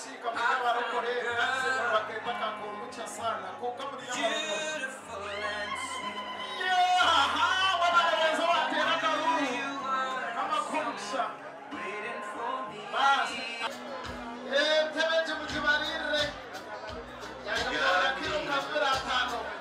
Akashiika muri abarokore bakeeta ka kombucha sana konka muri abarokore. Yeehaha wabarebeeza wateera akaruuru k'amakombucha. Baasi entebe egi mugibariirire yagamara kiro nka 25.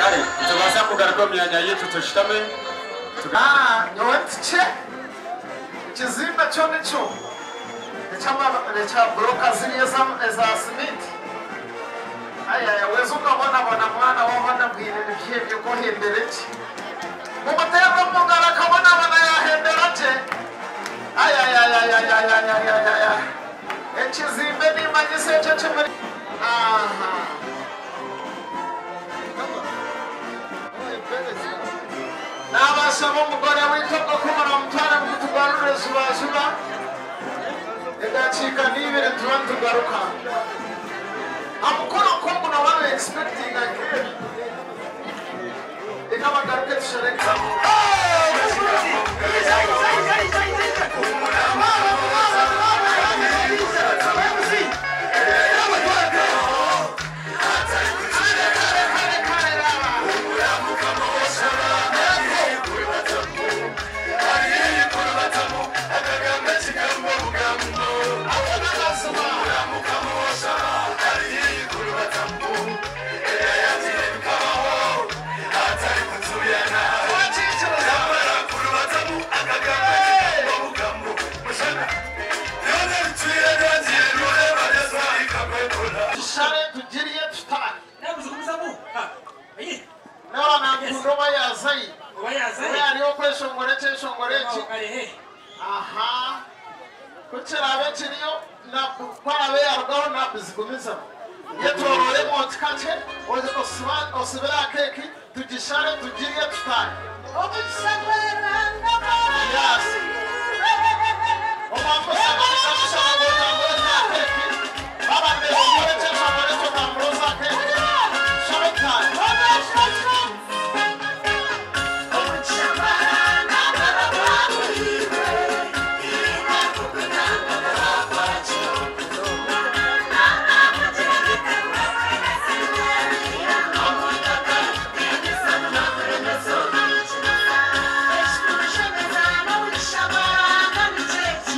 Kare nitubaasa kugaruka omu myanya yaitu tushutame. Nyowe mpikye ekizimbe kyo nikyo ekya buroka ziri eza siminti. Ayaya weeza okabonabona mwana wabona bwire nibyo ebyo kohendere gye. Mumuteerere omu ngaro akabonabona yahendera gye. Ayayayayayayayayaya ekizimbe nimanyisa ekyo ekimuri. Aha. Nabashaba omugore waitu ogwo ku muramutwara ngu tugarure juba juba edakiika n'ibiri tuba nitugaruka. Amukoro nk'ogu nooba no expectinga nk'ebi. Reka bagaruke tushereke. Tushare tugirye tutaahe. Naaba naakunda oba yaazayo. Oba yaari okweshongora ekyeshongoro eki. Aha. Ku kiraabe kiriyo, na ku araabe yaarugaho nabizigumizamu. Yetoorooremu oti kakye, osibe aha keeki, tugishare tugirye tutaahe. Yes. Omwambushaba kushaba ngu otambure oze aha keeki. Baaba nibeeshongora ekyeshongoro ekyo otambure oze aha keeki. Tushabe tutaahe.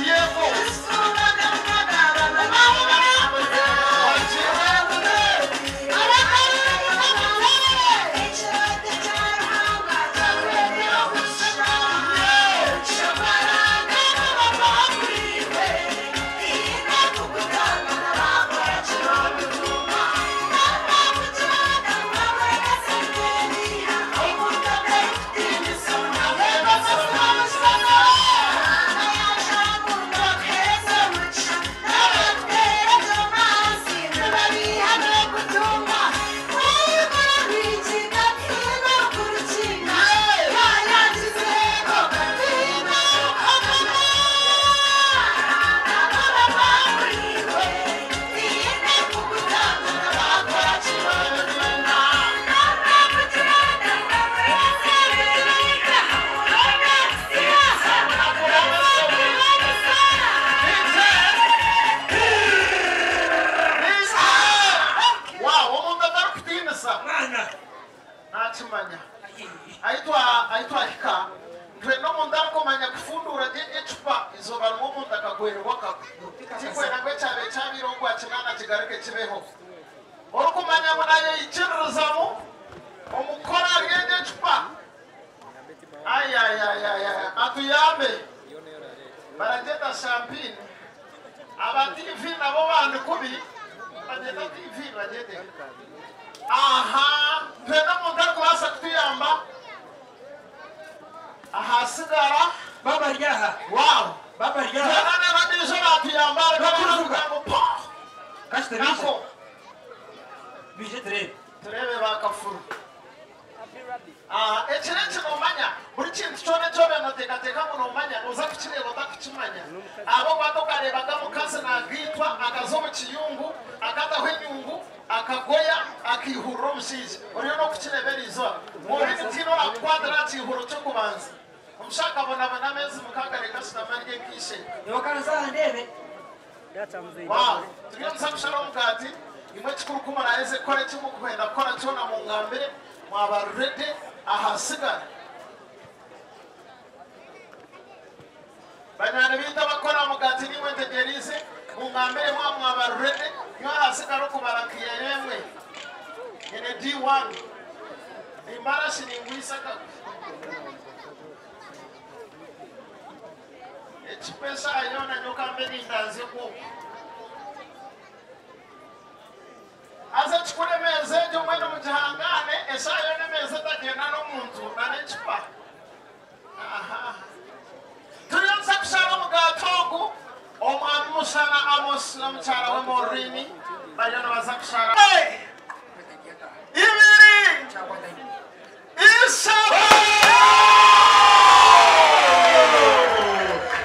Yego. Wow, omuntu atarikutiinisa nakimanya. Ahi twahika nitwenda omuntu arikumanya kufunduura gye ecupa eizooba rimwe omuntu akagwererwa akagwa. Tikwenda ngu ekyabaire kyabaire ogwa kinaana kigaruke kibeho. Orikumanya ngu nayeikiririzamu omu kukora ahari egyo ecupa. Ayayayaya atuyambe. Baragyeta champagne. Aba TV nabo bandi kubi bagyeta TV bagyete. Aha twena omuntu arikubaasa kutuyamba ahasigara. Baba ari aha. Wow. Twena n'abadiijo baatuyamba Bakuruvuga. ngu pa Kashite bije. nako Bije turebe. turebe bakafuru. Ah, ekiro eki noomanya buri kintu kyona ekyobe noteekateeka ngu noomanya noza kukireeba otakukimanya abo kwata okareebaga mukazi nagaitwa akaza omu kiyungu akataho enyungu akagoya akihurira omushaija oriyo n'okukireeba eriizooba Maureen tiine orakukwatira aha kiihuro ky'okubanza omushaija akabonabona ameezi 6 reka ashutame arye nkaishe. Niwe kanza ndebe. Wow, turiyo nituza kushara omugaati imwe ekikuru ku muraheze kukora eki mukwenda kukora kyona mungambire mwaba ready ahasigara. Banywani baitu abakukora aha mugaati niimwe ntegyereize mungambire mwaba mwaba ready nyowe ahasigara okubara nkihayo emwe. Nyine D1 nimbara shi ningwisa akagwe. Ecupa eshaaha yoona nyowe kambe nindanzya okwo. Haza ekikuru emeeza egyo mbwenu mugihangane eshaaha yoona emeeza etagyenda n'omuntu n'ecupa. Aha. Turiyo nituza kushara omugaati ogu omwami Mushana Amos na mukyara we Maureen bariyo nibaza kushara. Ibiri! Ishatu!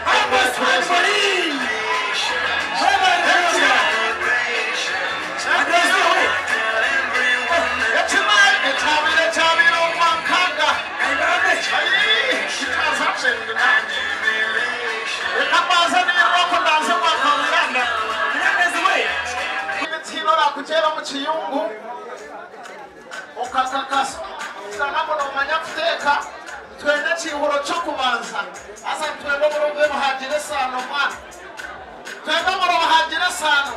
Amos and Maureen. Ekimari ekyabaire kyabaire omu mwankaaga. Reka mbanze niirirwe ndanze mwakawiranda. Tihaine orakugyera omu kiyungu okakakasa ngu noomanya kuteeka twende ekiihuro ky'okubanza haza nitwenda oburobe buhagire esaano mwana twende oburobe buhagire esaano.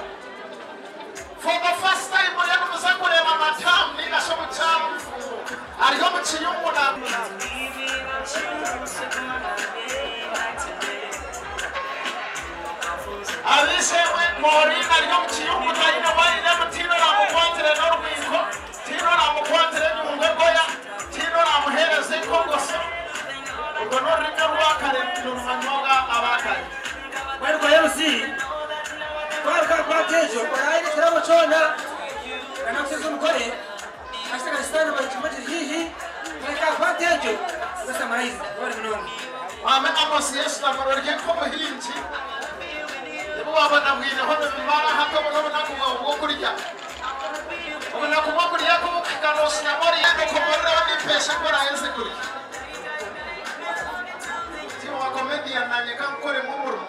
For the first time oriyo nimuza kureeba madamu ninga shi omukyara omufungo ari omu kiyungu na Ab'eishe-emwe Maureen ari omu kiyungu taine wainemu tihaine oramukwatire n'orwiko tihaine oramukwatire enyungu egoya tihaine oramuheereza enkongoso orwo n'orurimi orwakare nirumanywa abakare. Bari kwa MC. Twaruka kwata ekyo oraire ekirabo kyona. Kana kusiza omukore. Ashitaka sitani bari kimwe kiri hihi. Reka kwata ekyo. Basa marayiza. Bari munonga. Mwami Amos yeshitamiro rye nk'omuhingi nibo wabona bwineho nibimara hati obu n'obunaku bwawe bw'okurya obunaku bw'okurya kubukuhika nooshunyama oriyenda okomoreraho n'empeesha ku oraheze kurya. Tiiwe wa comedian nanye kankukoremu omurimo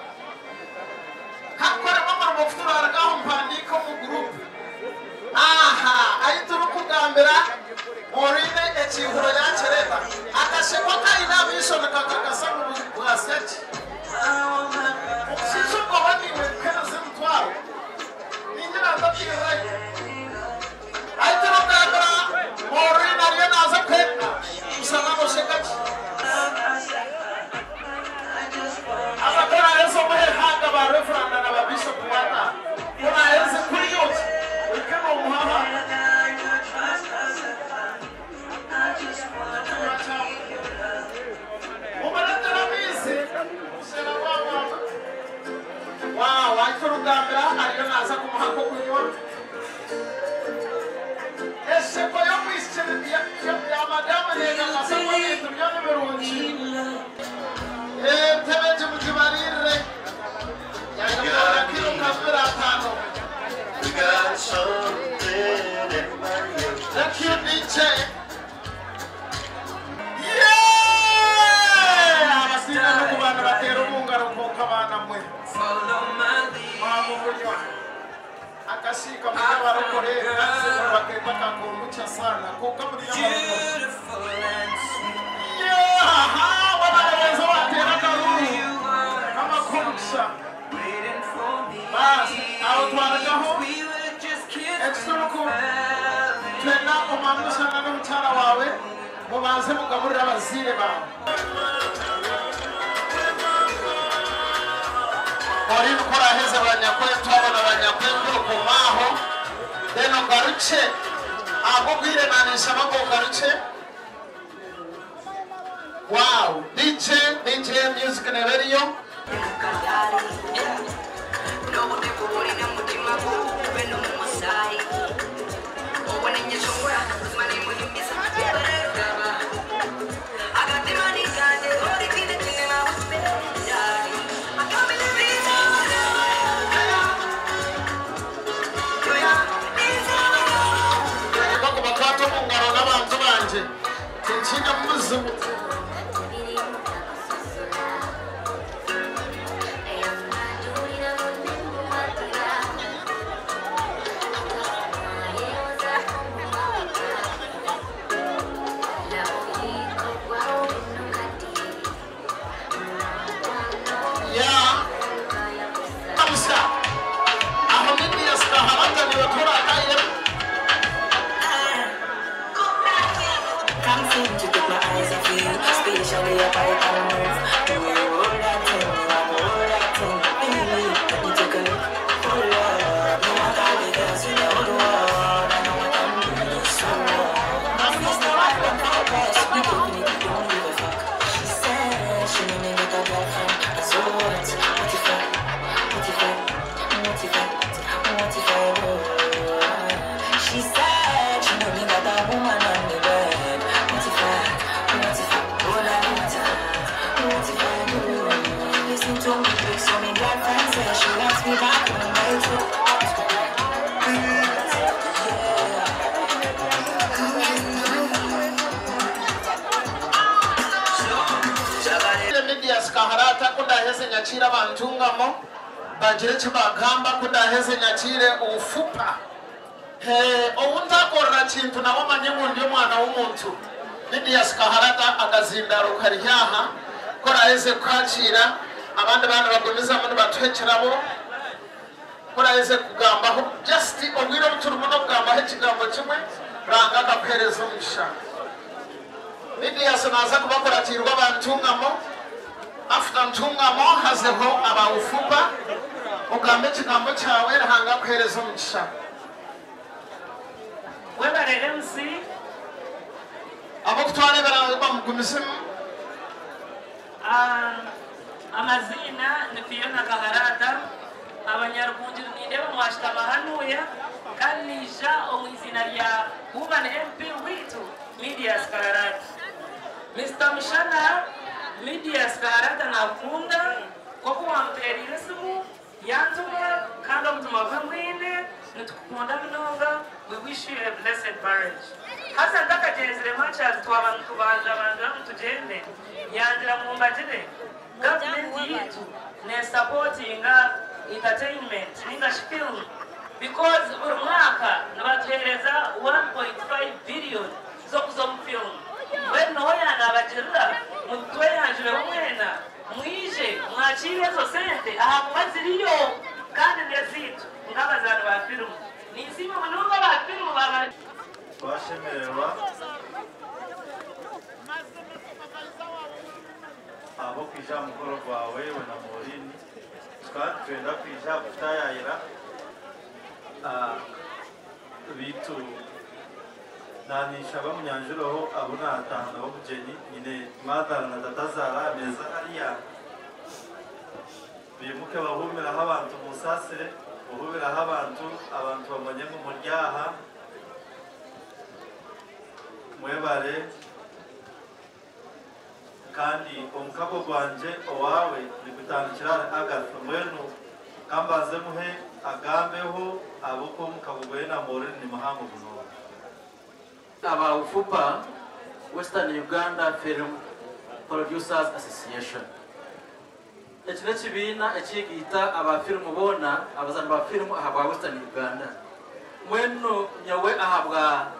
kankukoremu omurimo kuturaraga aho mpandiike omu group. Aha ahi turikugambira Maureen ekiihuro yakireeta akasheko kaine amaisho nikakakasa ngu bwasya gye. Omushaija ogwo oba niiwe kuheereza emitwaro ningira ntateerayo. Ahi turikugambira Maureen ariyo naaza kwenda mushana nosheka ki? Haza ku oraheza omuhe haaga ba reveranda na ba bishop waataha ku oraheze kuriya oti ohike noomuha haaga. Mumureetere amaizi omushera wawawe. Wow, ahi turikugambira ariyo naaza kumuha ak'okunywa. Esheko y'omwishiki ya madamu neekakasa ngu ebintu byo ni birungi. Entebe egi mugibaririre. Yagamarira kiro nka 5. Thank you, DJ. Yeah! Abasiina n'okubaana bateera omu ngaro kwonka baana mwe. Mwamubunywa. Akashiika muri abarokore bakeeta kakombucha sana kwonka muri abarokore. Yeah! Wabarebeeza wateera akaruru k'amakombucha. Basi aho twaragaho ekituruku twena omwami Mushana n'omukyara waawe mubanze mugaburire abazaire baawe. Maureen ku oraheze banyakwetwa abo na banyakwenkuru kumaaho then ogarukye ahabw'obwire naninshaba ngu ogarukye. Wow, DJ, DJ music neeba eriyo. Bakubakwata omu ngaro n'abantu bangye tinkiinemu buzibu. Ya Amusa aho Medias Kaharata niwe turatahire. Can't seem to get my eyes off you. Spatially, I bite and move. The way you roll that thing, you want to roll that thing. Baby, let me take a look. Oh Lord, you want all the girls in the whole world. I know what I'm doing is so wrong. I feel so like I'm progress. We definitely don't give a fuck. She said she no need a girlfriend. And so what? What if I? What if I? What if I? What if I? Oh. She said she no need a woman on the bed. What if I? What if I? Oh, la, what if I? What if I do? Listen to me, quick, so me girlfriend says she wants me back on my toe. Medias Kaharata kundaheze nyakiire abantungamo bagire eki bagamba kundaheze nyakiire obufupa. Obu ntakorera kintu nawe omanye ngu ndi omwana w'omuntu. Medias Kaharata akazindaro kari aha koraheze kukakiira abandi baana bagumizamu nibatuhekirabo koraheze kugambaho just obwire obu turimu n'okugambaho ekigambo kimwe Ruhanga akakuheereza omugisha. Medias naaza kubakuratirwa abantungamo. After ntungamo hazeho abawufupa ogambe ekigambo kyawe Ruhanga akuheereza omugisha. Webale MC. Abokutwara bamugumisemu. Amazina ni Fiona Kaharata. Abanyarwanda nindeba mwashitama hanuya kandi nija omu izina rya Woman MP witu Medias Kaharata. Mr. Mushana, Medias Kaharata nakunda koko wamperire esimu yantuma kandi omutima gwe mwine nitukukunda munonga. We wish you a blessed marriage. Hasa ntakagyenzire much as twaba nitubanza banza mutugende yangira mumbagire gavumenti yitu nesupportinga entertainment ninga film because buri mwaka nibatuhereza 1.5 billion zokuza omu film. Mbwenu niho yanabagirira mutweyanjureho mwena mwije mwakire ezo sente ahakuba ziriyo kandi neziitu nk'abazaani ba filimu ninsiima munonga ba filimu baba. Twashemererwa abo kwija aha mukoro gwawe we na Maureen. Tukaba nitwenda kwija kutayayira bitu naninshaba munyanjureho abu naataha nabo obugyenyi nyine mother na tatazaara ameeza hariya bimuke bahuumiraho abantu munsasire buhuumiraho abantu abantu bamanye ngu muri aha mwebare kandi omukago gwangye owawe nigutandikira ahari Agatha. Mbwenu kambanze muhe agambeho ahabw'okuba omukago gwe na Maureen ni muhango munonga. Aba Ufupa, Western Uganda Film Producers Association. Eki n'ekibiina ekigiita aba filimu boona abazaani ba filimu ahabwa Western Uganda. Mbwenu nyowe ahabwa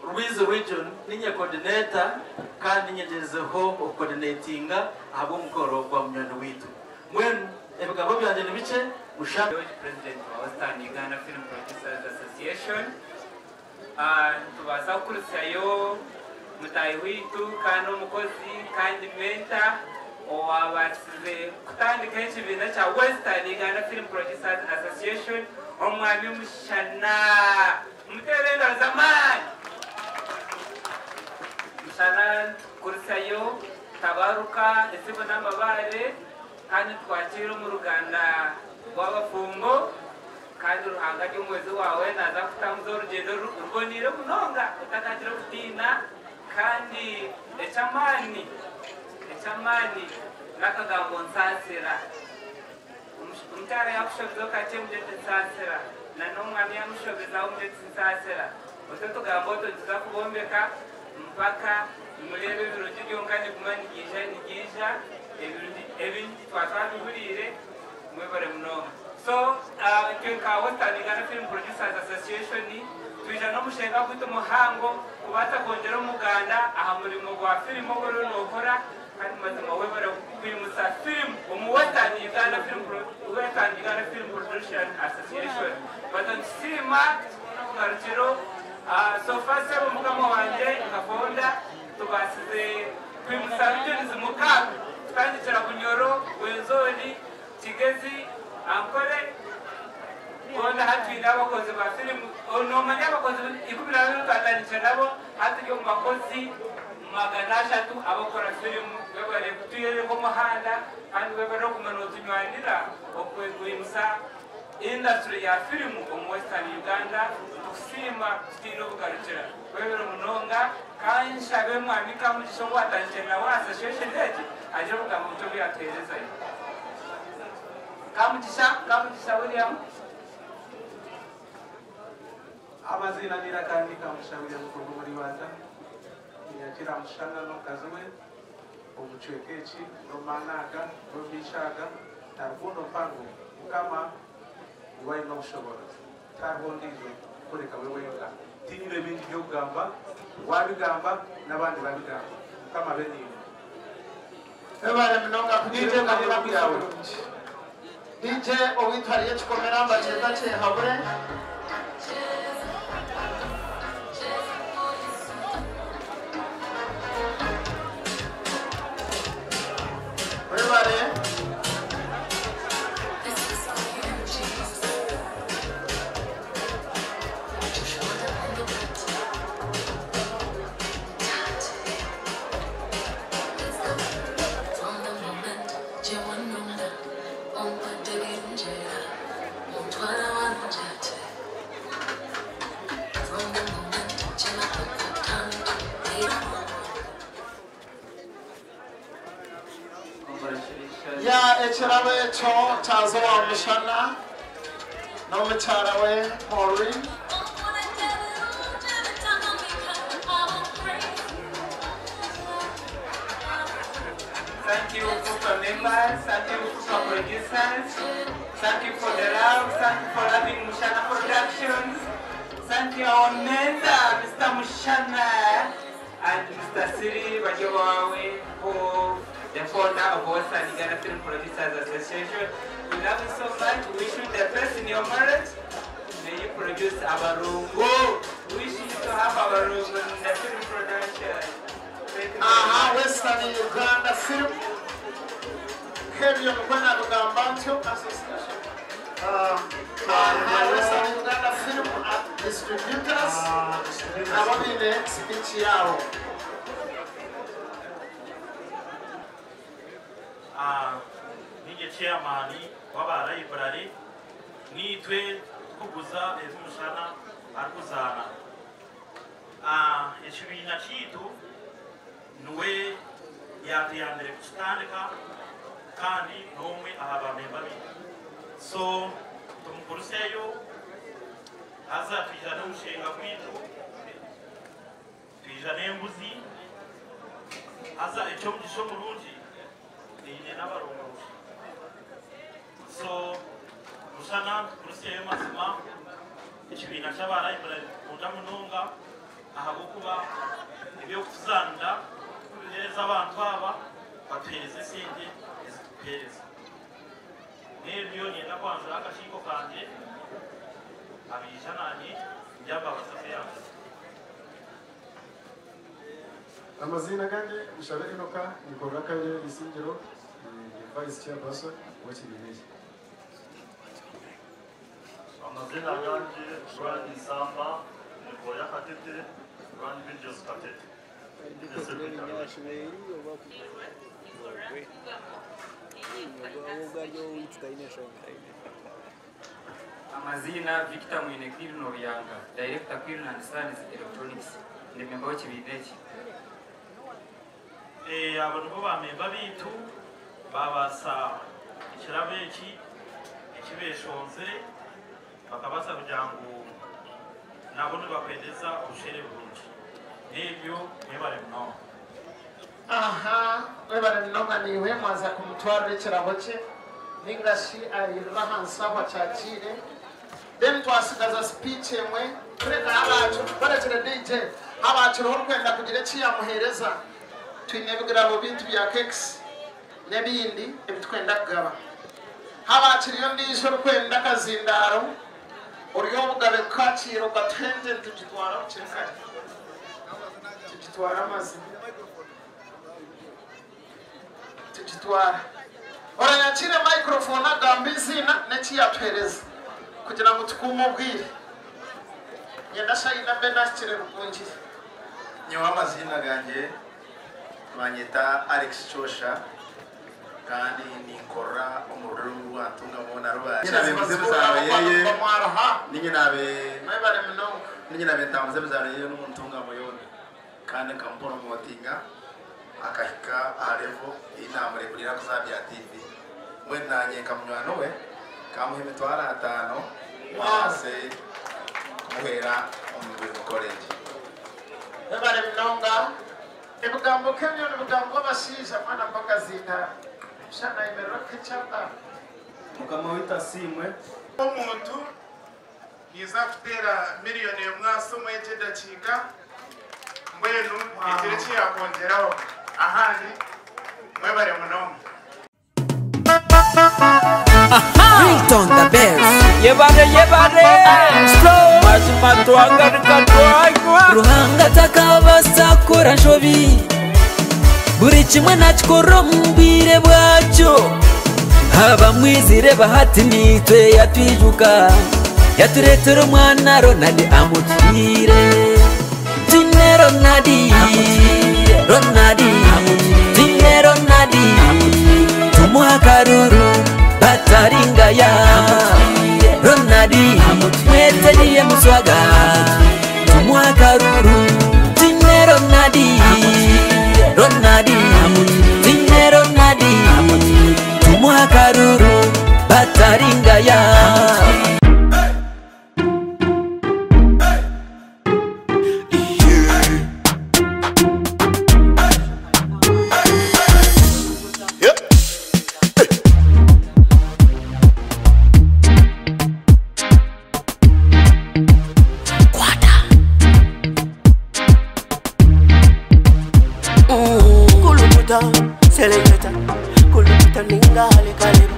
Rwizi region ninye coordinator kandi nyegyezeho okucoordinatinga ahabw'omukoro gwa munywani witu. Mbwenu ebigambo byangye ni bikye musha. George, President wa Western Uganda Film Producers Association. Nitubaasa kukurisyayo mutahi witu kandi omukozi kandi mentor owabaasize kutandika ekibiina kya Western Uganda Film Producers Association, omwami Mushana. Muteere engaro z'amaani. Mushana, nitukurisyayo tabaruka esibo n'amabaare. Kandi twakira omu ruganda rw'abafumbo, kandi Ruhanga ari omuhwezi waawe, naaza kukutambuza orugyendo ruboneire munonga otakagira okutiina. Kandi eky'amaani, eky'amaani n'akagambo nsaasira. Omukyara yaakushobeza okakye omugye oti nsaasira, na n'omwami yaamushobeza omugye oti nsaasira. Otwo otugambo otwo nituza kubombeka mpaka nimureeba ebirungi byonka nibiguma nibiija nibiija, ebirungi ebingi twaba twabihuriire, mwebare munonga. So itwe nka Western Uganda Film Producers Association twija n'omushenga gwaitu muhango kubaasa kwongyera omuganda aha murimo gwa firimu ogu oriyo nookora. Kandi mazima webare kwimusa film omu Western Uganda Film Western Uganda Film Production Association. Baza nitusiima tukubone obugarukiro. So far sebo mukama wangye nka founder tubaasize kwimusa regions mukaaga kutandikira Bunyoro, Rwenzori, Kigezi, Ankole hoona hati twine abakozi ba filimu nomanya abakozi 12 twatandikire nabo hati turi omu bakozi 300 abakukora filimu. Webare kutwereka omuhanda kandi webare okuguma notunywanira okwimusa industry ya filimu omu Western Uganda. Nitukusiima tutaine obugarukira. Webare munonga. Kanshabe Mwami Kamugisha owatandikire nawe association egi agire obugambo bukye obu yatuherezayo. Kamugisha, Kamugisha William. Amaziina n'eiraka ni Kamugisha William kuruga omuri Ibanda. Niinyakiira Mushana n'omukazi we omu kicweka eki n'omu maani aga n'omu maisho aga na rukundo mpango. Mukama niwe aine obushoboorozi, tihariho ondiijo kureka we wenka. Tiinyine bingi by'okugamba, waabigamba n'abandi babigamba. Mukama abe naimwe. Webare munonga DJ kugira manya enaku yaawe. kurungi. DJ owaitu hariyo ekikomera nibakyeta kyehabure. Webare. Ya ekirabo ekyo kyaza owa Mushana n'omukyara we Maureen. Thank you FUPA members, thank you FUPA producers, thank you for the love, thank you for loving Mushana Productions, thank you our mentor, Mr. Mushana and Mr. Siri Bajowawe, who the founder of Western Uganda Film Producers Association. We love you so much. We wish you the best in your marriage. May you produce abarungu. We wish you to have abarungu in the film production. Thank you very Aha much. Western Uganda Film nk'ebyo nikwo nabigamba ntyo association. Aha Western Uganda Film Distributors nabo baine speech yaabo. Ninye chairman w'aba library, nitwe tukuguza ebi Mushana arikuzaana. Ekibiina kyaitu niwe yatuyambire kukitandika kandi n'omwe aha bamemba baitu. So tumukuruseyo haza twija n'omushenga gwaitu, twija n'embuzi, haza eky'omugisha omurungi eine n'abarongozi. So Mushana tukuruseyo mazima, ekibiina ky'aba library tukunda munonga ahabw'okuba eby'okutuzaanira tukubiheereza abantu aba batuheereza esente ezitukuheereza. N'ebyo niinyenda kwanjura akakiiko kangye abaija naanye ndyambabaza yange. Amazina gange Mushabe Enoka, nikorera akarere Isingiro, ni vice chairperson w'ekibiina eki. Amazina gange Brian Nsamba, nikorera Katete, Brian Videos Katete. Amazina Victor Mwine Kwirino Ruyanga, Director Kwirino and Sons Electronics, ndi memba w'ekibiina eki. Eh, abo nibo bamemba biitu babaasa ekirabo eki ekibeshonze bakabaasa kugira ngu nabo nibakwendeza obushere burungi n'ebyo mwebare munonga. Aha, webare munonga niiwe mwaza kumutwarira ekirabo kye ninga shi ayirira ahansi aho akyakiire. Then twasigaza speech emwe kureka habaakiro barekire DJ habaakiriho orikwenda kugira eki yamuheereza. Twine ebigirabo bintu bya cakes n'ebindi ebitukwenda kugaba. Habaakiriyo ondiijo orikwenda akazindaaro ori obugabe kukakiira okatuhenze nitugitwara bukiri kare. Tugitwara amazima. Tugitwara. Orayakire microphone agamba eiziina n'eki yatuheereza kugira ngu tukuume obwire. Nyenda shayina mbe nahikire Rukungiri. Nyowe amaziina gangye banyeta Alex Kyosha kandi ninkorera omu rurimi rwa Ntungamo na Rubare. Ninye nabe emizaano yeye, ninye nabe ninye nabe ntambuza emizaano yeye n'omu Ntungamo yoona kandi nkamupromotinga akahika aha level ei naamurekurira kuza aha bya TV. Mbwenu naanye nka munywani we nkamuha 50,000 mbaase kumuhwera omu mikoro egi. Webare munonga. Ebigambo nk'ebyo nibigambwa abashaija mwana mpaka Shana ayemerera kukekyanga. Mukama waitu asiimwe. Omuntu niiza kuteera 1,000,000 ase egi edakiika mbwenu egire eki yakwongyeraho ahandi mwebare munonga. Ringtone the best. Yebare yebare. Slow. Mazima twangarika twanywa. Ruhanga takabasa kukora nshobi. Buri kimwe nakikora omu bwire bwakyo. Abamwizire bahati nitwe yatwijuka. Yaturetera omwana Ronald amutwire. Twine Ronald, Ronald, twine Ronald. Tumuha akaruru bataringaya. Ronald, mweteriye muswaga. Tumuha akaruru. Twine Ronald, Ronald, twine Ronald. Tumuha akaruru bataringaya. Kulukuta, seleketa, kulukuta ningale kaleba.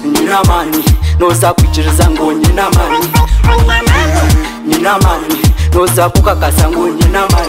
Nina amani noza kwikiriza ngu nyina amani, nyina amani noza kukakasa ngu nyina amani.